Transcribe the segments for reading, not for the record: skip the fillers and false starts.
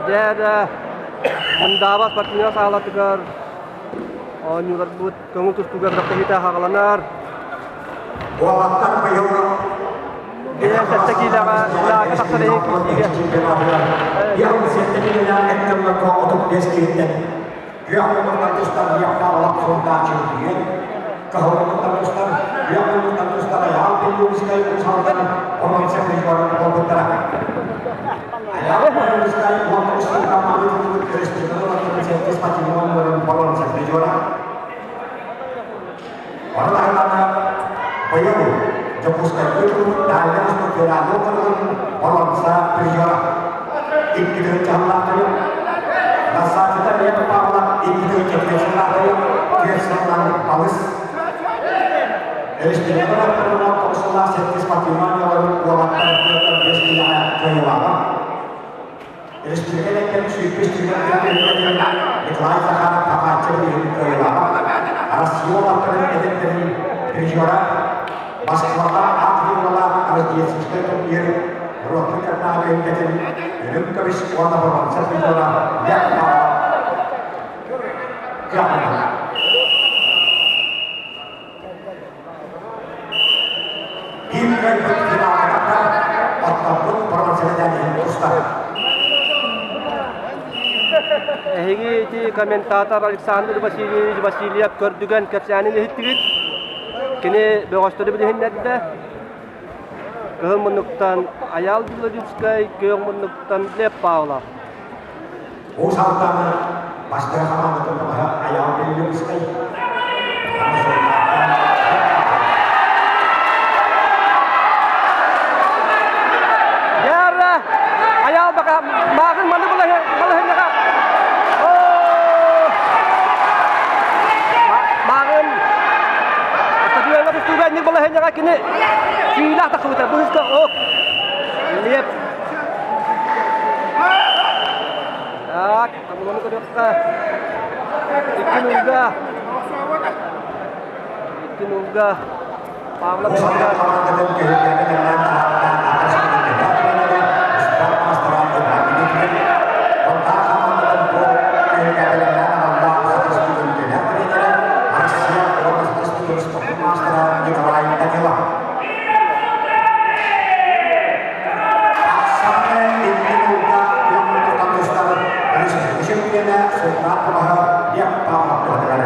Дьэ, Мындаба спортивнай саалатыгар оонньууларбыт көҥүл тустууга күрэхтэһиитэ хаҕаланар. Уолаттар быйыл 7 киилэҕэ Ирака тахсар иһин киирсиигэ. 57 киилэлээх эттэллэргэ 35 киһиттэн Күөх муннуктан тустар Лев Павлов чемпион, Кыһыл муннуктан тустар Күөх муннуктан тустар Айаал Беллюбскай Уус-Алдан боруонса призерын буолбуттара. Айаал Беллюбскай 19 сылга маҥнайгы өрөспүүбүлүкэ норуоттарын сэттис патриотун боруонса призера. Ону таһынан быйыл Дьокуускайга ыытыллыбыт Дальнай Восток федеральнай уокуругун боруонса призера. 2 тыһыынча сыллаах төрүт Рассадчыта Лев Павлов 2 тыһыынча сыллаах төрүт түөрт сылынан балыс. Өрөспүүбүлүкэ норуоттарынан 9 сыллаах сэттис патримонияларын уолаттар 45 киилэҕэ кыайыылааҕа. Өрөспүүбүлүкэ эдэрдэрин сүүрбэс түмэн Николай Захаров Папачча билигин кыайыылааҕа. Россия уолаттарын эдэрдэрин призера Москваҕа ат фигуралаах Рождественскай турнир норуоттар кырдааҕы түһүлгэтин үрүҥ көмүс уонна боруонса призера Лев Павлов кыахтанна. Биир кыайбыт финалга оттоппут боруонсаны иһин тустар. Эһиги ити комментатор Александр Васильевич Васильев көрдүгэн кэпсээнин иһиттигит. Кини бөҕөстөрү билиһиннэрдэ. Кыһыл муннуктан Айаал Белолюбскай, күөх муннуктан Лев Павлов. Уус Алданы бастакы хамаандатын баһа Айаал Белолюбскай. Яра! Айаал бака мааҕын маны балаһыннаға. Мааҕын стадионга тустууга инник балаһыннаға кини сүүлээх тахсыбыта. Быһыска ок. Леп. Так, табыланы көрүөххэ. Икки нулга. Икки нулга. Павлов Уус Алдан хамаандатын түһүлгэни тэҥнээн таһаарда Аҕыс тренерэ спорт маастара Иван Дмитриев, Полтава хамаандатын бу түһүлгэ бэлэмнээн аҕалла Саха Республикатын тренерэ Россия уонна Саха Республикатын спордун маастара Николай Данилов. Ахсааны икки нулга уонна тустар республика чемпиона Султан Кулаһа Лев Павлов туһатыгар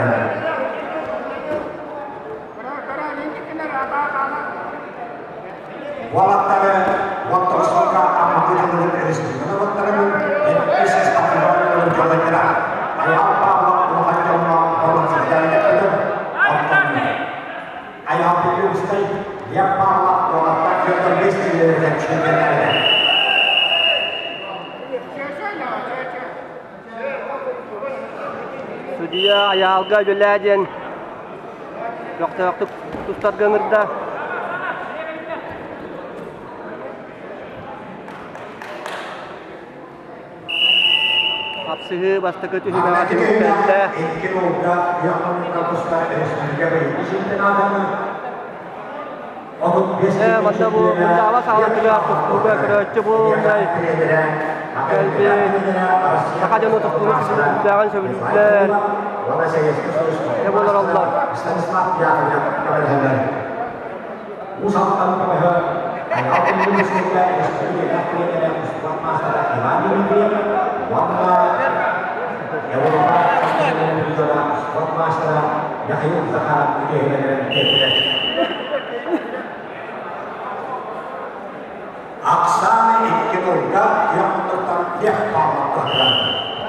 Уолаттары Уоттурсукка Амматыытылыгын өрөспүүбүлүкэ норуоттарын иккис спортивнай дьоллара Айаал Павлов улахан дьоҥҥо боруонсатыгар эппитин, оттон Айаал Петрушкай Лев Павлов уолаттар 45 киилэлэригэр чемпионнарыгар. Судьуйа Айаалга үлэлээ диэн көхтөөхтүк тустарга ыҥырда. Хапсыһыы бастакы түһүмэҕэ түмүктэннэ. Икки нулга Япония тустар республика бэйэтин чемпионатын Э, манна бу Мындаба саалатыгар тустууга көрөөччү буолунай кэлбит саха дьоно тустууну сүрдээҕин сөбүлүүллэр. Дьэ буолараллар. Уус Алдан көмөһө Айаал Республика республика тренерэ спорт маастара Иван Дмитриев уонна Европа спорт маастара Михаил Захаров үтүөһүнэлэрин тиэрдилэр. Оксана икки тылга күөх муннуктан Лев Павлов туһатыгар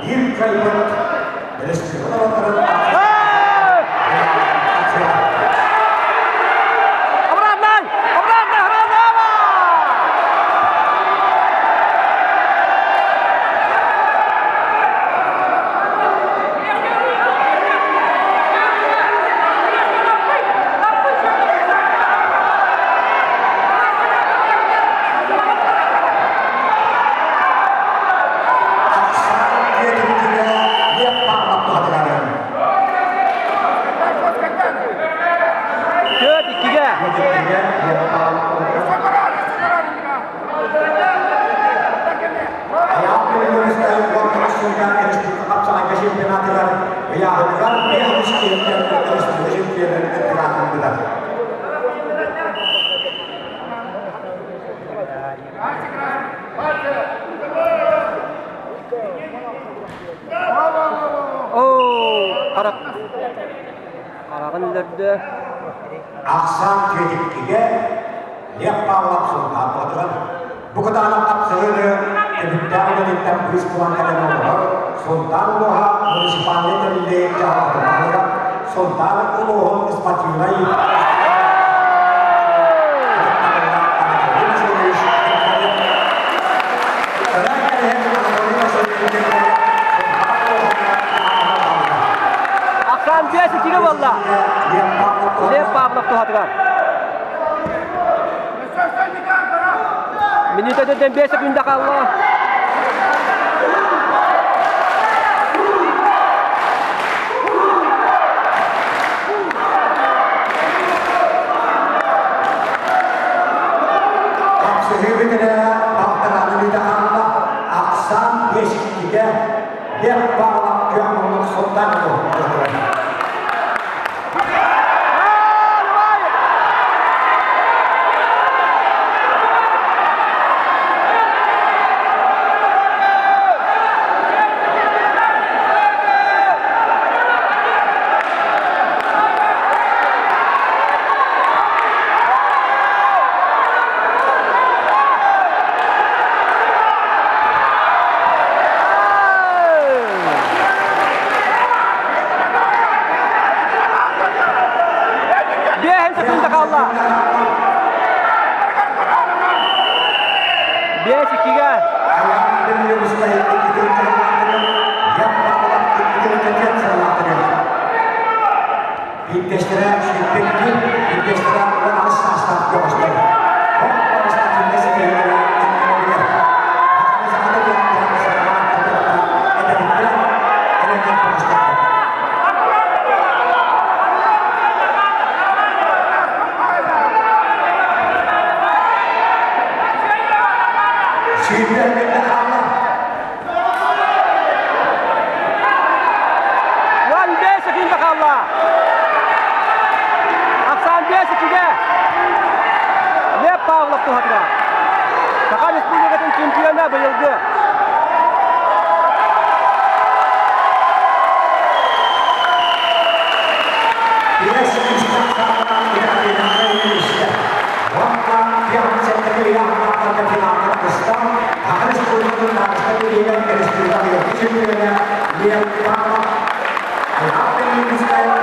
биир кыайбыт республика норуоттарын Обратно! Обратно! Обратно! Оксана Дмитриевна Лев Павлов туһатыгар. Харах хараҕын өлөрдө. Ахсаан түөтүккигэ Лев Павлов Сунтаар Бу кытаанах хапсыһыыны түбүктээх үлэтиттэн быыс булан кэлэн олорор Сунтаар улууһа муниципальнай тэриллии дьаһалтатын баһылыга Сунтаар улууһун спортивнай Анатолий Васильевич Ахсаан 5-2 буолла. Лев Павлов туһатыгар. Минутатыттан 5 секунда хаалла. Хапсыһыы бүтэрэ балтарааны бүтэ хаалла. Ахсаан 5-2-гэ Лев Павлов күөх муннук Султан туһатыгар. Биэһин секунда хаалла. 5-2-гэ. Биирдэстэрэ сүүрбэккин, биирдэстэрэ 18 саастаах көҕүстэр. Уон биэс секунда хаалла. Ахсаан 5-2-гэ. Лев Павлов туһатыгар. Саха Республикатын чемпиона быйылгы. Республика